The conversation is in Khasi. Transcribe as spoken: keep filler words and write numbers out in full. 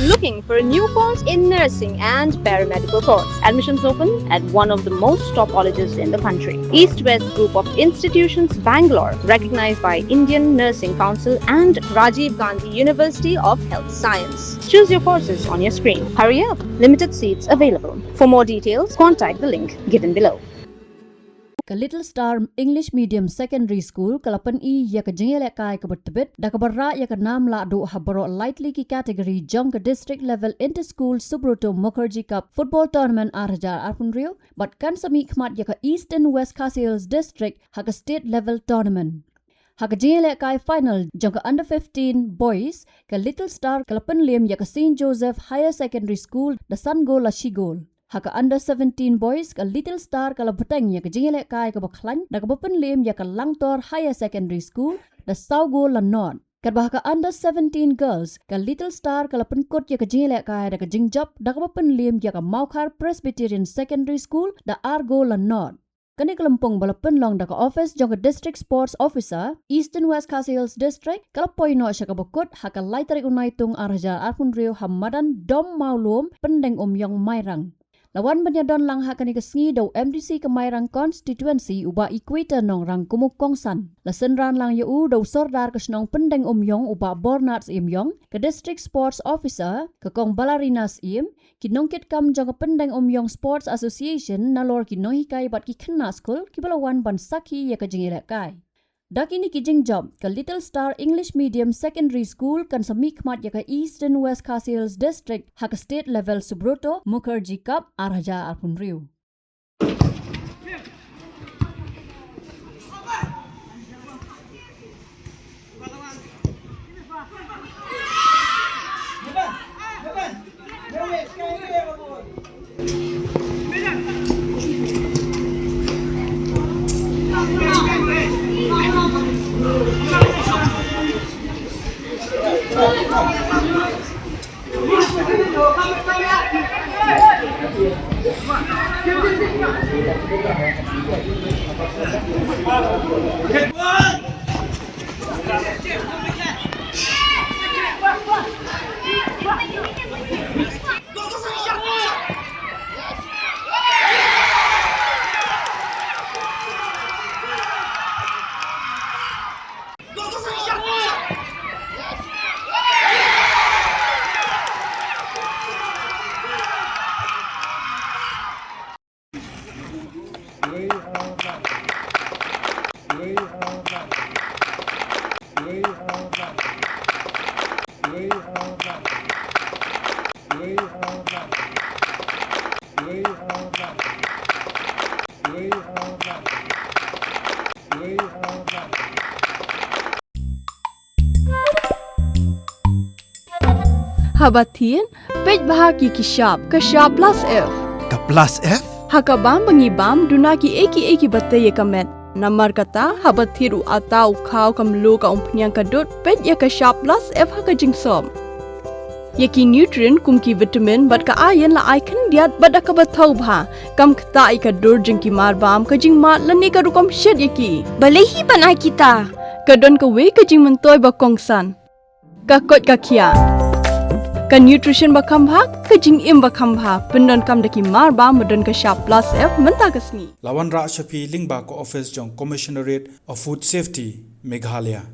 Looking for a new course in nursing and paramedical course? Admissions open at one of the most top colleges in the country. East West Group of Institutions, Bangalore, recognized by Indian Nursing Council and Rajiv Gandhi University of Health Science. Choose your courses on your screen. Hurry up, limited seats available. For more details, contact the link given below. Ka Little Star English Medium Secondary School ka la pyni ïa ka jingïalehkai kaba tbit da kaba rah ïa ka nam lahduh ha baroh lai tylli ki category jong ka District Level Inter-School Subroto Mukherjee Cup Football Tournament ar hajar arphew hynriew bad kan sa mihkhmat ïa ka Eastern West Khasi Hills District ha ka State Level Tournament. Ha ka jingïalehkai final jong ka Under fifteen Boys, ka Little Star ka la pynliem ïa ka Saint Joseph Higher Secondary School da san gol la shi gol. Ha ka Under seventeen Boys, ka Little Star ka la bteng ïa ka jingïalehkai kaba khlaiñ da kaba pynliem ïa ka Langtor Higher Secondary School da saw gol la nod. Katba ha ka Under seventeen Girls, ka Little Star ka la pynkut ïa ka jingïalehkai da ka jingjop da kaba pynliem ïa ka Mawkhar Presbyterian Secondary School da ar gol la nod. Kane ka lympung ba la pynlong da ka office jong ka District Sports Officer, Eastern West Khasi Hills District, ka la poi noh sha kaba kut ha ka lai tarik u Naitung ar hajar arphew hynriew ha madan Dom Mawlum, Pyndengumiong, Mairang. La wan ban ïadon lang ha kane ka sngi da u M D C ka Mairang Constituency u Bah Equator Nongrang kum u kongsan. La synran lang ïa u da u Sordar ka shnong Pyndengumiong u Bah Bornard Syiemiong, ka District Sports Officer, ka Kong Balarina Syiem, ki nongkitkam jong ka Pyndengumiong Sports Association nalor ki nonghikai bad ki khynnah skul kiba la wan ban sakhi ïa ka jingïalehkai. Da kine ki jingjop, ka Little Star English Medium Secondary School kan sa mihkhmat ïa ka Eastern West Khasi Hills District ha ka State Level Subroto Mukherjee Cup ar hajar arphew hynriew. Haba thied, peit bha ki ki shap, ka shap plus F. Ka plus F? Ha ka bam ba ngi bam, duna ki ei ki ei kiba tei ïa ka met. Namar kata, haba thied u atta, u khaw, ka mluh, ka umphniang, ka dud, peit ïa ka shap plus F ha ka jingsop. Ïa ki nutrient kum ki vitamin bad ka iron la ai khyndiat bad da kaba thaw bha. Kam ktah ïa ka dur jong ki marbam, ka jingmad lane ka rukom shet ïa ki. Balei hi ban ai kita? Ka don kawei ka jingmyntoi ba kongsan. Ka koit ka khiah. Ka nutrition ba kham bha, ka jingim ba kham bha. Pyndonkam da ki marbam ba don ka shap plus F mynta ka sngi. La wanrah sha phi lyngba ka office jong Commissionerate of Food Safety, Meghalaya.